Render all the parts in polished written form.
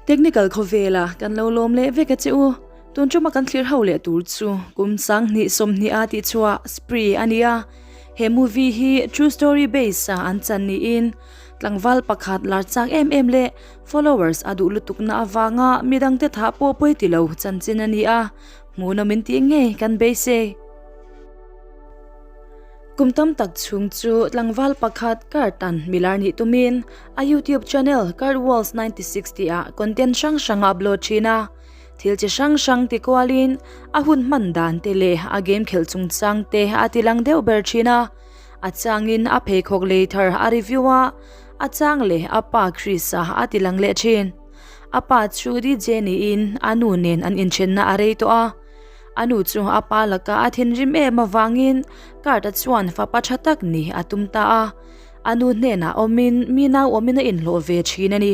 Technical khawvela kan lo lawm leh vek a che u. Tun tuma kan thlir ho leh tur chu kum 20 20 a tih chhuah Spree a ni a. He movie hi true story base a an chan niin tlangval pakhat lar chak em em leh followers a duh lutukna avanga midangte thah pawh pawi ti lo chanchin a ni a. Hmuhnawm in tih ngei kan beisei. Kum tam tak chhung chu tlangval pakhat Kurt-a'n milar nih tumin a YouTube channel Kurt Walls 96 tihah content hrang hrang a upload thin a. Thil chi hrang hrang ti kualin a hun hman dan te leh a game khelh chungchang te a ti lang deuh ber thin a. A changin a pheikhawk lei thar a review a, a chang leh a pa Chris-a a ti lang leh thin. A pa chu DJ niin a nu nen an inthenna a rei tawh a. A nu chu a pa laka a thinrim em avangin Kurt-a chuan fapa tha tak ni a tum ta a. A nu hnenah awmin mi nau awmin a inhlawh ve thin a ni.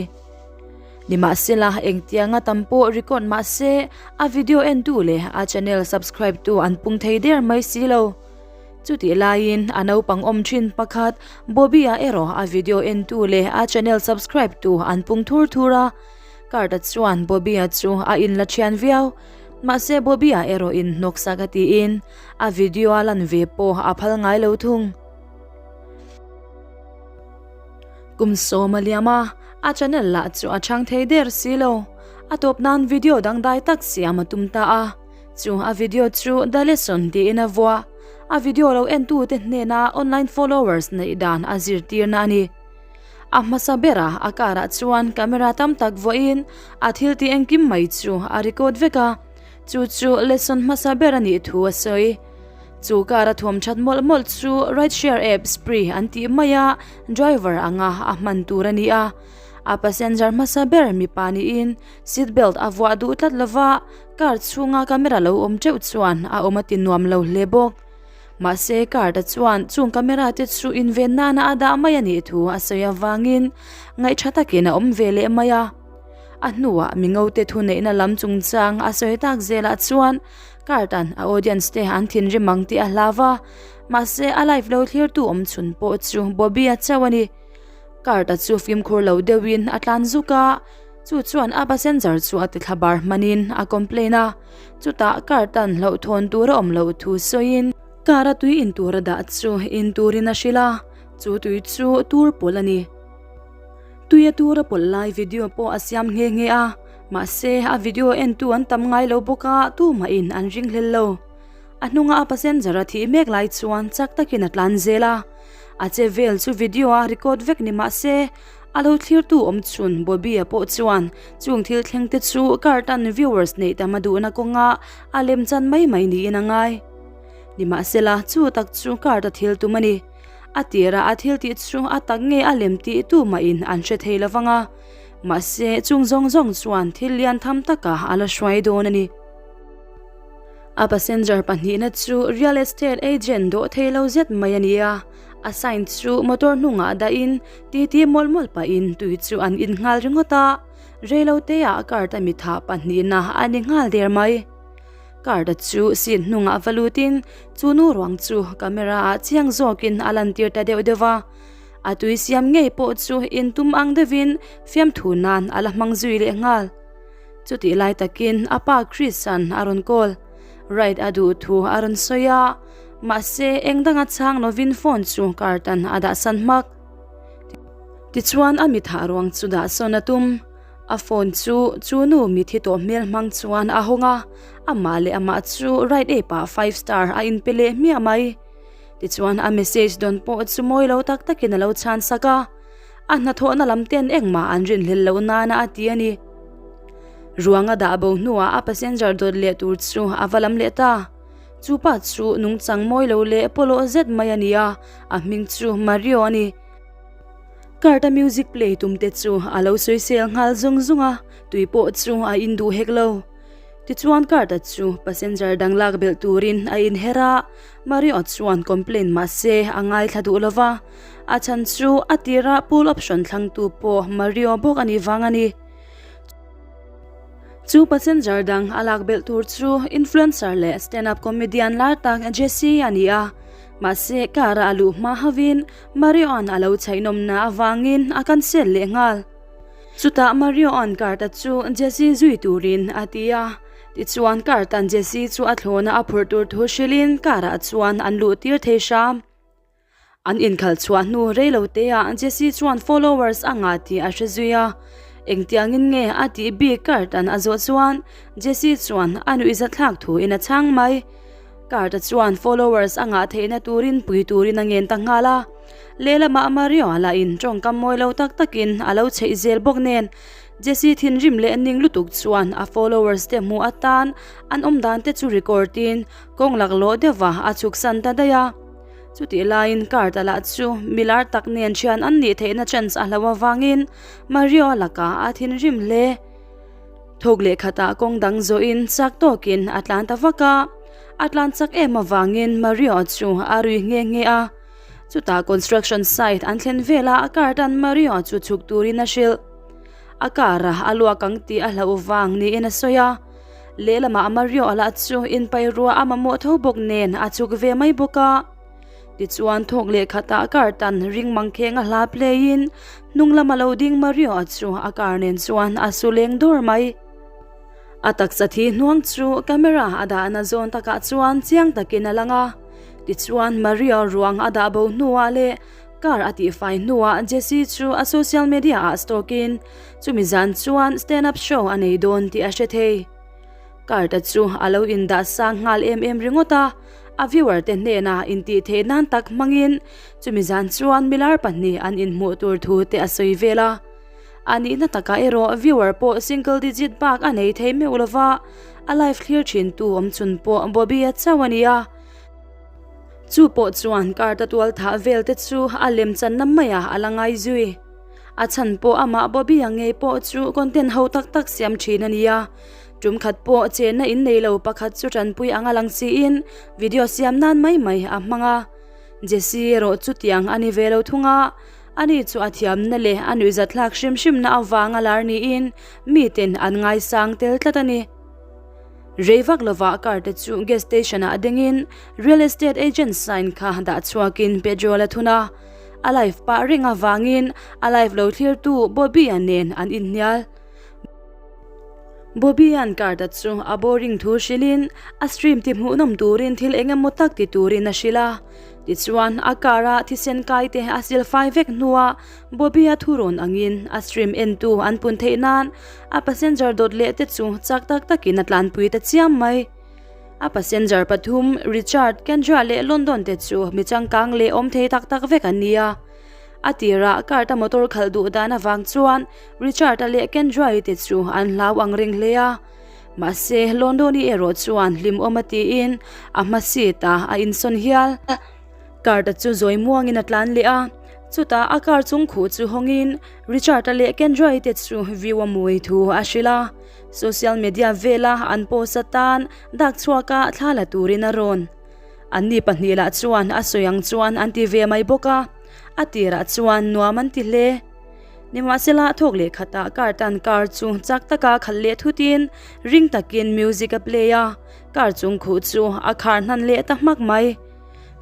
Nimahsela, engtianga tam pawh record mah se a video entu leh a channel subscribe tu an pung thei der mai si lo. Chutih laiin a naupang awm thin pakhat Bobby-a erawh a video entu leh a channel subscribe tu an pung thur thur a. Kurt-a chuan Bobby-a chu a inla thian viau. Mahse Bobby-a erawh in hnawksak a tiin a video a lan ve pawh a phal ngai lo thung. Kum sawm a liam a, a channel lah chu a chhang thei der si lo. A tawp nan video dangdai tak siam a tum ta a, chu a video chu The Lesson tiin a vuah. A video lo entute hnena online followers neih dan a zirtirna a ni. A hmasa bera a car ah chuan camera tam tak vuahin a thil tih engkim mai chu a record vek a, chu chu lesson hmasa ber a nih thu a sawi. Chu car a thuam that mawlh mawlh chu ride share app Spree an tih mai a driver anga a hman tur a ni a, a passenger hmasa ber mipa niin seat belt a vuah duh tlat lova car chhunga camera lo awm teuh chuan a awm a ti nuam lo hle bawk. Mahse Card-a chuan chung camera te chu inven nana a dah mai a nih thu a sawi avangin ngaihṭha takin a awm ve leh mai a. A hnuah mingote thuneihna lam chungchang a sawi tak zelah chuan Card-a'n a audience te an thinrim ang tih a hlau va, mahse a live lo thlirtu awm chhun pawh chu Bobby-a chauh a ni. Card-a chu fimkhur lo deuhin a tlan zuk a. Chu chuan a passenger chu a ti thla bar hmanin a complain a, chutah car tan hlauhthawn tur a awm loh thu sawiin car a tui in tur a dah chu in turin a hrilh a, chu tui chu tur pawlh a ni. Tui a tur a pawlh lai video pawh a siam nghe nghe a, mahse a video entu an tam ngai lo bawk a, tumahin an ringhlel lo. A hnunga a passenger a thih mek lai chuan chak takin a tlan zel a, a che vel chu video a record vek ni mahse A lo thlirtu awm chhun Bobby-a pawh chuan chung thil thleng te chu Kurt-a'n viewers neih tam a duhna kawnga a lem chan mai mai niin a ngai. Nimahsela, chu tak chu Kurt-a thil tum a ni. A tirah a thil tih chu a tak nge a lem tih tumahin an hre thei lo vang a, mahse chung zawng zawng chuan thil lian tham takah a la hruai dawn a ni. A passenger pahnihna chu real estate agent dawh thei lo zet mai a ni a. A sign chu motor hnungah dahin titi mawlh mawlh pahin tui chu an in nghal ringawt a, reiloteah card a mitha pahnihna a ni nghal der mai. Card a chu seat hnungah va lutin chu nu ruang chu camera ah chiang zawkin a lantir ta deuh deuh a, a tui siam ngei pawh chu in tum ang deuhin fiamthu nan a la hmang zui leh nghal. Chutih lai takin a pa Chris-a'n a rawn call. Ride a duh thu a rawn sawi a, mahse eng danga chhang lovin phone chu Kurt-a'n a dah san hmak. Tichuan a mithah ruang chu dah sawn a tum. A phone chu chu nu mithi tawh hmel hmang chuan a hawng a, amah leh amah chu ride app ah five star a inpe leh hmiah mai. Tichuan a message dawn pawh chu mawi lo tak takin a lo chhan sak a. A hnathawhna lam ten engmah an rinhlel loh nana a ti a ni. Ruang a dah bo hnuah a passenger dawt leh tur chu a va lam leh ta. Chu pa chu nungchang mawi lo leh pawlawh zet mai a ni a, a hming chu Mario a ni. Card a music play tum te chu a lo sawisel nghal zung zung a, tui pawh chu a induh hek lo. Tichuan card-a chu passenger dang lak belh turin a inher a, Mario chuan complain mahse a ngaithla duh lova, a chhan chu a tira pool option thlangtu pawh Mario bawk a nih vang a ni. Chu passenger dang a lak belh tur chu influencer leh stand-up comedian lar tak Jesse a ni a, mahse car-a a luh hma hovin Mario-a'n a lo chhaihnawmna avangin a cancel leh nghal. Chutah Mario-a'n Kurt-a chu Jesse zui turin a ti a. Tichuan Kurt-a'n Jesse chu a thlawna a phurh tur thu hrilhin car-ah chuan an luh tir thei hram. An inkhalh chhuah hnu rei lo teah Jesse chuan followers a ngah tih a hre zui a. Engtiangin nge a tih bik Kurt-a'n a zawh chuan Jesse chuan a nuihzathlak thuin a chhang mai. Kurt-a chuan followers a ngah theihna turin pui turin a ngen ta nghal a. Lehlamah Mario lahin tawngkam mawi lo tak takin a lo chheih zel bawk nen Jesse thinrim leh ning lutuk chuan a followers te hmuh atan an awm dan te chu record in kawng laklawh deuhva a chhuksan ta daih a. Chutih laiin Kurt-a lah chu milar tak nen thian an nih theihna chance a hloh avangin Mario lakah a thinrim hle. Thawk leh khatah kawng dang zawhin chak tawkin a tlan ta vak a, a tlan chak em avangin Mario chu a rui nghe nghe a. Chutah construction site an thlen velah Kurt-a'n Mario chu chhuk turin a hrilh. A car-a a luak ang tih a hlauh vang niin a sawi a. Lehlamah Mario lah chu inpai ruah a mamawh tho bawk nen a chuk ve mai bawk a. Tichuan thawk leh khatah car tan ring mangkheng a hla play in hnung lama lo ding Mario chu a car nen chuan a su leng dawr mai. A taksa thi hnuang chu camera a dahna zawn takah chuan chiang takin a lang a. Tichuan Mario ruang a dah bo hnuah leh car a tihfai hnuah Jesse chu a social media ah stalk in Chumi zan chuan stand up show a nei dawn tih a hre thei. Card-a chu a lo indah sang nghal em em ringawt a, a viewer te hnenah intih theih nan tak hmangin chumi zan chuan milar pahnih an inhmuh tur thu te a sawi vel a. A nihna takah erawh viewer pawh single digit bak a nei thei meuh lova, a live thlir thintu awmchhun pawh Bobby-a chauh a ni a. Chu pawh chuan card-a tual thah vel te chu a lemchanna maiah a la ngai zui. A chhan pawh amah Bobby-a ngei pawh chu content ho tak tak siam thin a ni a. Tum khat pawh chenna in nei lo pakhat chu tanpui anga lang siin video siam nan mai mai a hmang a. Jesse erawh chutiang a ni ve lo thung a, ani chu a thiamna leh a nuihzatthlak hrim hrimna avanga lar niin miten an ngaisang tel tlat a ni. Rei vak lovah car te chu gas station ah dingin real estate agent sign kha dah chhuakin petrol a thun a. A live pah reng avangin a live lo thlirtu Bobby-a nen an inhnial. Bobby-a'n Kurt-a chu a boring thu hrilhin a stream ti hmuhnawm turin thil eng emaw tak ti turin a hrilh a. Tichuan, a car-a thisen kai te a sil fai vek hnuah Bobby-a thu rawn angin a stream entu an pun theih nan a passenger dawt leh te chu chak tak takin a tlanpui ta chiam mai. A passenger pathum Richard, Kendra leh London te chu mi changkang leh awm thei tak tak vek an ni a. A tirah Kurt-a motor khalh duh dan avang chuan Richard-a leh Kendra-i te chu an hlau ang reng hle a. Mahse, London-i erawh chuan hlimawm a tiin a hma seat ah a insawn hial. Kurt-a chu zawi muangin a tlan leh a, chutah a car chung khuh chu hawngin Richard-a leh Kendra-i te chu view a mawi thu a hrilh a. Social media vela an post atan dak chhuaka thla la turin a rawn. Anni pahnih lah chuan a sawi ang chuan an ti ve mai bawk a, a tirah chuan nuam an ti hle. Nimahsela thawk leh khatah car tan car chu chak taka khalh leh thutin ring takin music a play a, car chung khuh chu a khar hnan leh ta hmak mai.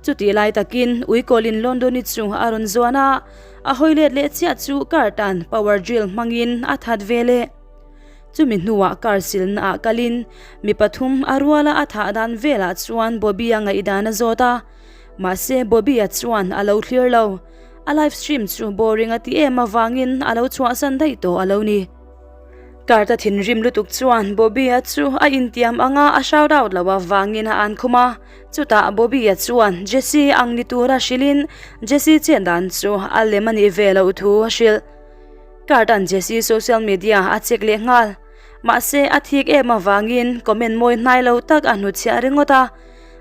Chutih lai takin uikawlin London-i chu a rawn zuan a, a hawi let leh chiah chu car tan power drill hmangin a that ve leh. Chumi hnuah car silna ah kalin mi pathum a ruala a thah dan velah chuan Bobby-a ngaihdan a zawt a, mahse Bobby-a chuan a lo thlir lo. A live stream chu boring a ti em avangin a lo chhuahsan daih tawh a lo ni. Kurt-a thinrim lutuk chuan Bobby-a chu a intiam anga a shout out loh avangin a an khum a, chutah Bobby-a chuan Jesse ang ni tura hrilhin Jesse chet dan chu a lem a nih ve loh thu a hrilh. Kurt-a'n Jesse social media a check leh nghal. Mahse, a thik em avangin comment mawi hnai lo tak a hnutchhiah ringawt a.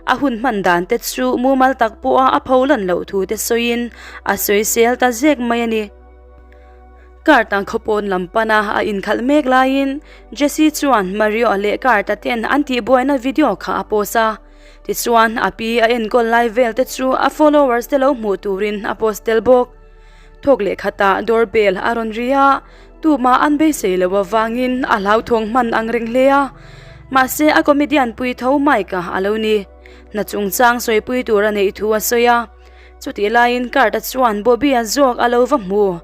A hun hman dan te chu mumal tak pawha a pho lan loh thu te sawiin a sawisel ta zek mai a ni. Kurt-a khawpawn lam pana a inkhalh mek laiin Jesse chuan Mario-a leh Kurt-a ten an tihbuaina video kha a post a. Tichuan, a pi a enkawl lai vel te chu a followers te lo hmuh turin a post tel bawk. Thawk leh khatah door bell a rawn ri a, tumah an beisei loh avangin a hlauthawng hman ang reng hle a. Mahse a comedian pui tho Mike-a a lo ni. Hna chungchang sawipui tur a neih thu a sawi a. Chutih laiin Kurt-a chuan Bobby-a zawk a lo va hmu.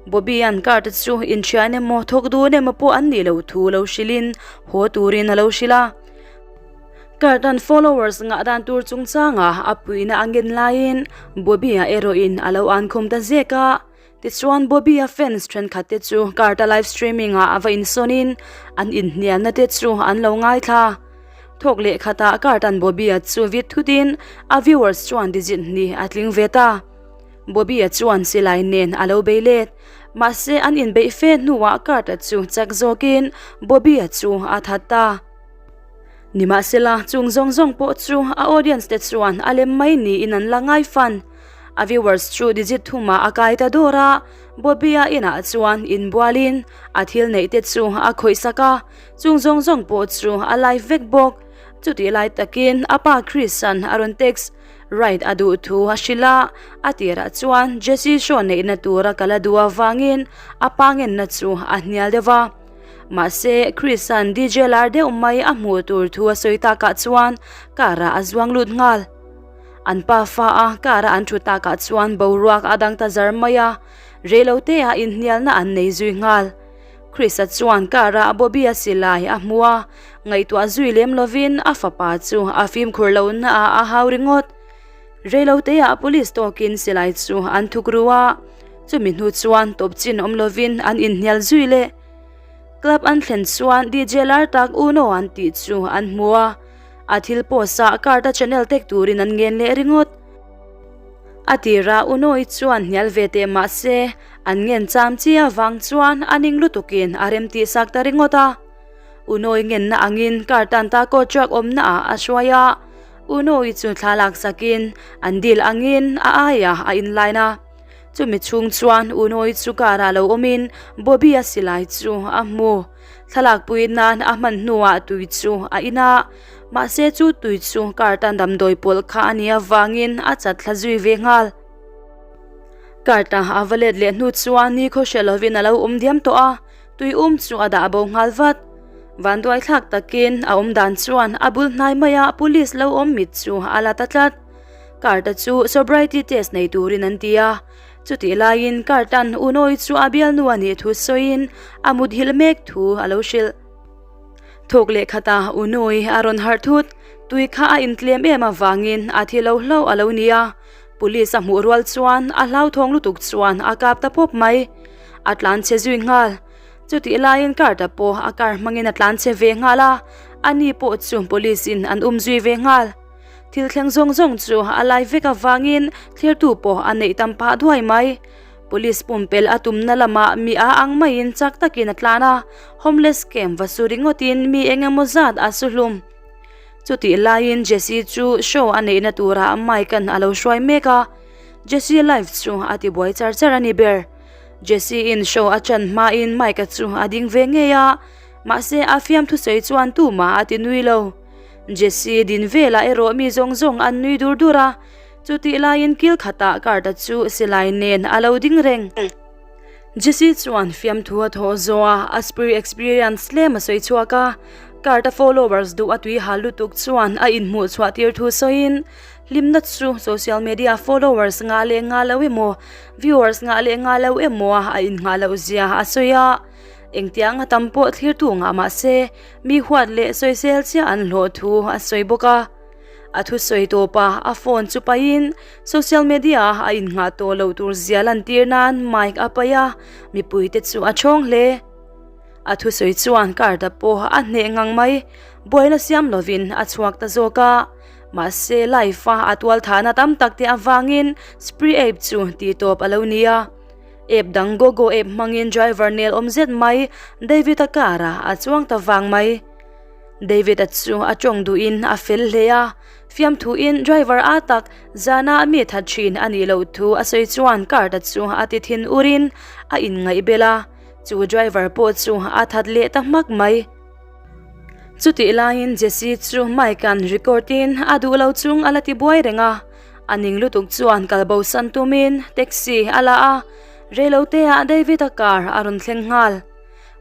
Bobby-a'n Kurt-a chu inthian emaw thawk dun emaw pawh an nih loh thu lo hrilhin haw turin a lo hrilh a. Kurt-a'n followers ngah dan tur chungchanga a puihna a ngen laiin Bobby-a erawhin a lo ankhum ta zek a. Tichuan Bobby-a fans thenkhat te chu Kurt-a live streaming ah a va insawnin an inhnialna te chu an lo ngaithla. Thawk leh khatah Kurt-a'n Bobby-a chu vit thutin a viewers chuan digit hnih a tling ve ta. Bobby-a chuan silai nen a lo bei let. Mahse an inbeih fe hnuah Kurt-a chu chak zawkin Bobby-a chu a that ta. Nimahsela, chung zawng zawng pawh chu a audience te chuan a lem mai niin an la ngai fan. A viewers chu digit thumah a kai ta dawr a, Bobby-a inah chuan inbualin a thil neih te chu a khawih sak a, chung zawng zawng pawh chu a live vek bawk. Chutih lai takin a pa Chris-a'n a rawn text. Ride a duh thu a hrilh a, a tirah chuan Jessie show neihna tura kal a duh avangin a pa ngenna chu a hnial deuh va. Mahse, Chris-a'n DJ lar deuh mai a hmuh tur thu a sawi takah chuan car-ah a zuang lut nghal. An pa fa a car-a an thu takah chuan boruak a dang ta zar mai a, reiloteah inhnialna an nei zui nghal. Chris-a chuan car-ah Bobby-a silai a hmu a, ngaihtuah zui lem lovin a fapa chu a fimkhur lohnaah a hau ringawt. Reiloteah police tawkin silai chu an thuk ru a, chumi hnu chuan tawp chin awm lovin an inhnial zui leh. Club an thlen chuan DJ lar tak Uno an tih chu an hmu a, a thil post-ah card-a channel tek turin an ngen leh ringawt. A tirah Unoy chuan hnial ve teh mah se, an ngen cham chi avang chuan a ning lutukin a rem tih sak ta ringawt a. Unoy ngenna angin car tan taco truck awmna ah a hruai a, Unoy chu thla lak sakin an deal angin a aiah a inline a. Chumi chhung chuan Unoy chu car ah lo awmin Bobby-a silai chu a hmu. Thlalak pui nan a hman hnuah tui chu a in a, mahse chu tui chu car tan damdawi pawlh kha a nih avangin a chat thla zui ve nghal. Car ta a va let leh hnu chuan ni khaw hre lovin a lo awm diam tawh a, tui um chu a dah bo nghal vat. Vanduai thlak takin a awm dan chuan a bul hnai maia police lo awm mit chu a la ta tlat. Car ta chu sobriety test nei turin an ti a, Chutih laiin Kurt-a'n Unawi chu a bialnu a nih thu sawiin a muthilh mek thu a lo hrilh. Thawk leh khatah Unawi a rawn harh thut, tui kha a intlem em avangin a thi lo hlauh a lo ni a, police a hmuh rual chuan a hlauthawng lutuk chuan a kap ta pawp mai. A tlan chhe zui nghal. Chutih laiin Kurt-a pawh a car hmangin a tlan chhe ve nghal a, ani pawh chu police in an um zui ve nghal. Thil thleng zawng zawng chu a lai vek avangin thlirtu pawh a neih tam phah duai mai. Police pumpelh a tumna lamah mi a ang maiin chak takin a tlan a, homeless camp va su ringawtin mi eng emaw zat a su hlum. Chutih laiin Jesse chu show a neihna turah Mike-a'n a lo hruai mek a, Jesse live chu a tibuai char char a ni ber. Jesse-in show a chan hmain Mike-a chu a ding ve ngei a, mahse a fiamthusawi chuan tumah a ti nui lo. Jesse din velah erawh mi zawng zawng an nui dur dur a, chutih laiin kil khatah Kurt-a chu silai nen a lo ding reng. Jesse chuan fiamthu a thawh zawh a, a spirit experience tlem a sawi chhuak a, Kurt-a followers duh a tui hal lutuk chuan a inhmuh chhuah tir thu sawiin, hlimna chu social media followers ngah leh ngah lo emaw, viewers ngah leh ngah lo emaw a innghah loh zia a sawi a. Engtiang a tam pawh thlirtu ngah mah se, mi huat leh sawisel chiah an hlawh thu a sawi bawk a. A thusawi tawpa a phone chu paihin social media a innghah tawh loh tur zia lantir nan mic a paih a, mipuite chu a chhawng hle. A thusawi chuan card-a pawh a hneh ngang mai, buaina siam lovin a chhuak ta zawk a. Mahse live-a a tualthahna tam tak te avangin Spree app chu tihtawp a lo ni a. App dang Gogo app hmangin driver nel awm zet mai David-a car ah a chuang ta vang mai. David-a chu a tawng duhin a fel hle a, fiamthuin driver a tak zana mi that thin a nih loh thu a sawi chuan card-a chu a ti thin urin a inngaih bel a, chu driver pawh chu a that leh ta hmak mai. Chutih laiin Jesse chu mic-a'n record-in a duh lo chung a la ti buai reng a, a ning lutuk chuan kal bo san tumin taxi a la a, reiloteah David-a car a rawn thleng nghal.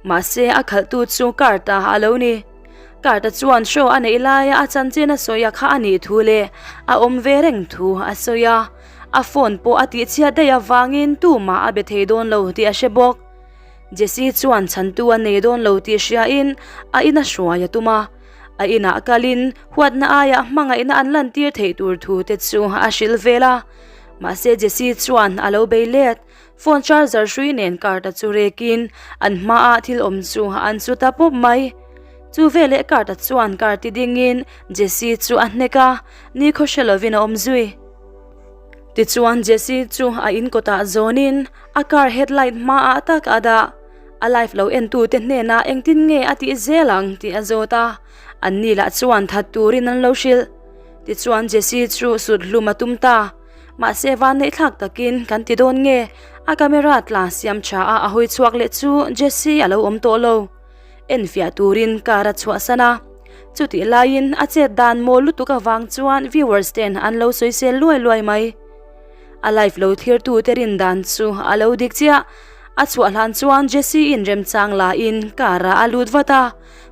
Mahse a khalhtu chu Kurt-a a lo ni. Kurt-a chuan show a neih laia a chanchin a sawi a kha a nih thu leh a awm ve reng thu a sawi a. A phone pawh a tihchhiat daih avangin tumah a be thei dawn lo tih a hre bawk. Jessie chuan chhantu a nei dawn lo tih hriain a ina hruai a tum a. A inah kalin huatna aiah hmangaihna an lantir theih tur thu te chu a hrilh vel a. Mahse Jessie chuan a lo bei let. Phone charger hrui nen card-a chu rekin an hmaah thil awm chu an chu ta pawp mai. Chu veleh card-a chuan car ti dingin Jessie chu a hnek a, nikhaw hre lovin a awm zui. Tichuan Jessie chu a in kawtah zawnin a car headlight hmaah tak a dah. A live lo entute hnenah engtin nge a tih zel ang tih a zawt a, anni lah chuan that turin an lo hrilh. Tichuan Jessie chu sut hlum a tum ta. Mahse vanneih thlak takin kan ti dawn nge? A camera tla siam tha a a hawi chhuak leh chu Jessie a lo awm tawh lo. Enfiah turin car a chhuahsan a. Chutih laiin a chet dan mawl lutuk avang chuan viewers ten an lo sawisel luai luai mai. A live lo thirtu te rin dan chu a lo dik chiah. A chhuah hlan chuan Jessie in remchang la in car ah a lut vat a,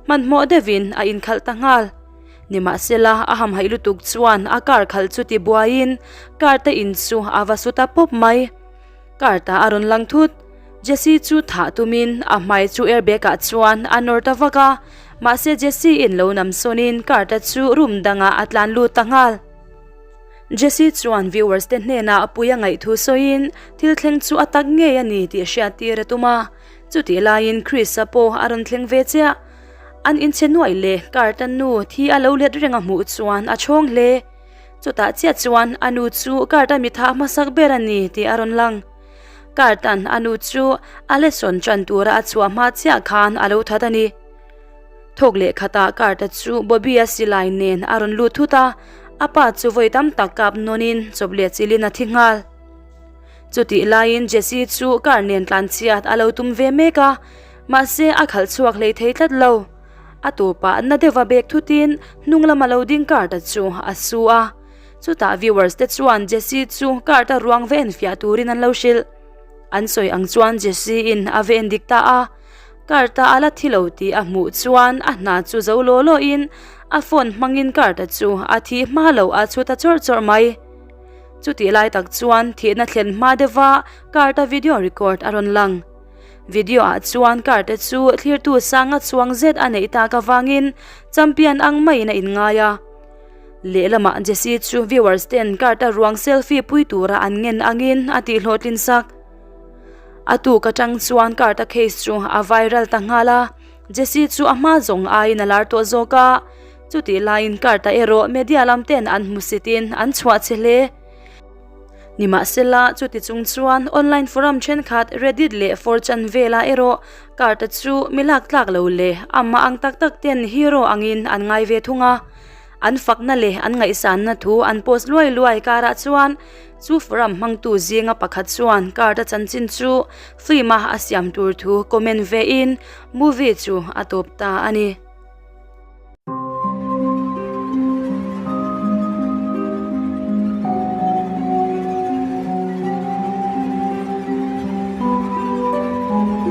hmanhmawh deuhin a inkhalh ta nghal. Nimahsela, a hamhaih lutuk chuan a car khalh chu ti buaiin car te in chu a va su ta pawp mai. Car ta a rawn lang thut. Jessie chu thah tumin a hmai chu airbag ah chuan a nawr ta vak a, mahse Jessie in lo nam sawnin car ta chu room dangah a tlan lut ta nghal. Jessie chuan viewers te hnenah pui a ngaih thu sawiin thil thleng chu a tak ngei a ni tih hriattir a tum a, chutih laiin Chris-a pawh a rawn thleng ve chiah. An inchhe nuaih leh Kurt-a nu thi a lo let reng a hmuh chuan a chhawng hle. Chutah chiah chuan a nu chu Kurt-a mi thah hmasak ber a ni tih a rawn lang. Kurt-a'n a nu chu a lesson ṭan tura a chhuah hma chiah khan a lo that a ni. Thawk leh khatah Kurt-a chu Bobby-a silai nen a rawn lut thut a, a pa chu vawi tam tak kap nawnin chawp leh chilhin a thi nghal. Chutih laiin Jessie chu car nen tlanchhiat a lo tum ve mek a, mahse a khalh chhuak hlei thei tlat lo. A tawpah na deuha bek thutin hnung lama lo ding cart-a chu a su a. Chutah viewers te chuan Jessie chu cart-a ruang va enfiah turin an lo hrilh. An sawi ang chuan Jessie-in a va endik ta a, cart-a a la thi lo tih a hmuh chuan a hna chu zo law lawin a phone hmangin cart-a chu a thih hma loh a chhu ta chawrh chawrh mai. Chutih lai tak chuan thihna thlen hma deuha Kurt-a video record a rawn lang. Video ah chuan Kurt-a chu thlirtu sanga chuang zet a neih tak avangin champion ang maiin a inngai a. Lehlamah Jessie chu viewers ten Kurt-a ruang selfie pui tura an ngen angin a tihhlawhtlin sak. A tuk atang chuan Kurt-a case chu a viral ta nghal a, Jessie chu a hma zawng aiin a lar tawh zawk a. Chutih laiin Kurt-a erawh media lam ten an hmusitin an chhuah che hle. Nimahsela, chuti chung chuan online forum thenkhat Reddit leh 4chan velah erawh Kurt-a chu mi lak tlak lo leh amah ang tak tak ten hero angin an ngai ve thung a. An fakna leh an ngaihsanna thu an post luai luai karah chuan chu forum hmangtu zinga pakhat chuan Kurt-a chanchin chu film-a a siam tur thu comment vein movie chu a tawp ta a ni.